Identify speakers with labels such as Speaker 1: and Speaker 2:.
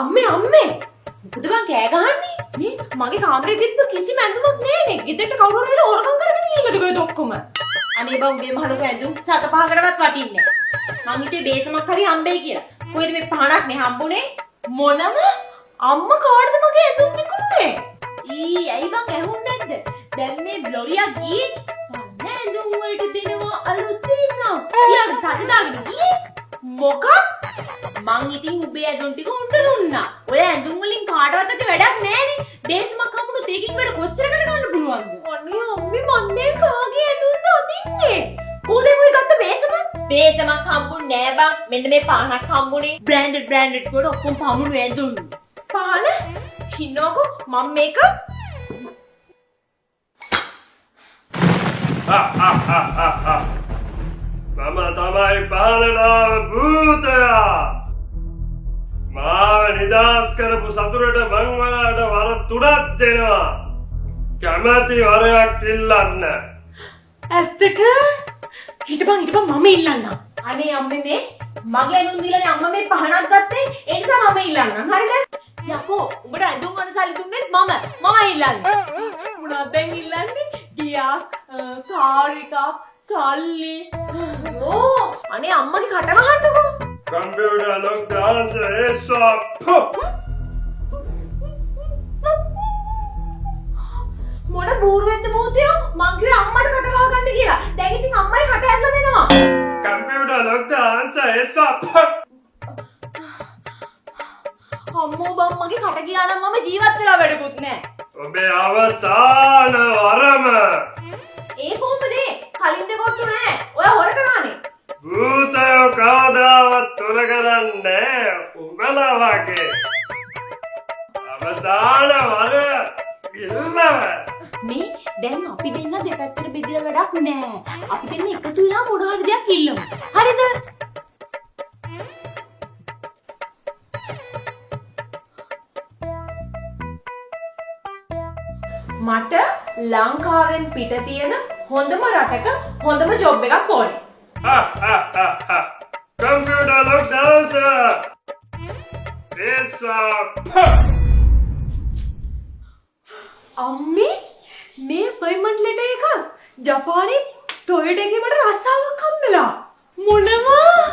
Speaker 1: අම්මේ අම්මේ, මොකද බං කෑ ගහන්නේ? මේ මගේ කාමරේ තිබ්බ කිසිම ඇඳුමක් නෑනේ. ගෙදරට කවුරු හරි ඇවිල්ලා හොරකම් කරගෙන ගිහිල්ලාද කොහෙද ඔක්කොම? අනේ බං, උඹේ මහ ලොකු ඇඳුම් සත පහකටවත් වටින්නේ නෑ. මං හිතුවේ බේසමක් හරි හම්බෙයි කියලා. කොහෙද මේ පහනක් නේ හම්බුනේ? මොනම අම්මා කාටද මගේ ඇඳුම් විකුණුවේ? ඊ ඇයි බං ඇහුන්නේ නැද්ද? දැන් මේ ලොරියක් ගියේ පන්න ඇඳුම් වලට දෙනවා අලුත් බේසම්. ඊළඟ සති දාගෙන ගියේ. මොකක්? මං ඉතින් උඹේ ඇඳුම් ටික උන්ට දුන්නා. ඔය ඇඳුම් වලින් කාටවත් ඇති වැඩක් නෑනේ. බේසමක් හම්බුනොත් ඒකෙන් වැඩ කොච්චර කරගන්න පුළුවන්ද? අනේ අම්මේ, මං මේ කාගේ ඇඳුම්ද අඳින්නේ? කොහෙද ඔය ගත්ත බේසම? බේසමක් හම්බුන්නේ නෑ බං. මෙන්න මේ පහනක් හම්බුනේ. බ්‍රෑන්ඩඩ් බ්‍රෑන්ඩඩ් කොට ඔක්කොම පමුණු ඇඳුම්. පහන? ඉන්නකෝ මං මේක.
Speaker 2: මම තමයි පහනට භූතයා. මාව නිදහස් කරපු සතුරට මං ඔයාලට වර තුනක් දෙනවා. කැමති වරයක් ඉල්ලන්න.
Speaker 1: ඇත්තට? හිටපන් හිටපන්, මම ඉල්ලන්නම්. අනේ අම්මේ, මේ මගේ ඇඳුම් දීලානේ අම්මා මේ පහනක් ගත්තේ. ඒ නිසා මම ඉල්ලන්නම්. හරිද? යකෝ, උඹට ඇඳුම් ගන්න සල්ලි දුන්නෙත් මම. මම ඉල්ලන්නේ. මොනවද දැන් ඉල්ලන්නේ? ගියක්, කාර් එකක්, සල්ලි. ඕ අනේ අම්මගේ කට වහන්නකෝ.
Speaker 2: Computer, lock the answer ASAP.
Speaker 1: මොන බූරුවෙක්ද භූතයෝ? මං කිව්වේ අම්මට කට වහ ගන්න කියලා. දැන් ඉතින් අම්මයි කට ඇරලා දෙනවා.
Speaker 2: Computer, lock the answer ASAP.
Speaker 1: අම්මෝ බං, මගේ කට ගියා නම් මම ජීවත් වෙලා වැඩකුත් නෑ.
Speaker 2: ඔබේ අවසාන වරම.
Speaker 1: ඒ කොහොමද? කලින් දෙකොට්ටු නෑ. ඔයා හොර කරානේ.
Speaker 2: භූතයෝ කවදාවත් හොර කරන්නේ උඹලා වගේ. අවසාන වර ඉල්ලව.
Speaker 1: මේ දැන් අපි දෙන්න දෙපැත්තට බෙදලා වැඩක් නෑ. අපි දෙන්න එකතු වෙලා මොන හරි දෙයක් ඉල්ලමු. හරිද? මට ලංකාවෙන් පිට තියෙන හොඳම රටක හොඳම ජොබ් එකක් ඕනේ.
Speaker 2: Computer, lock the answer ASAP.
Speaker 1: අම්මේ, මේ අපොයින්ට්මන්ට් ලෙටර් එක ජපානයේ ටොයෝටා එකේ මට රස්සාවක් හම්බෙලා. මොනවා?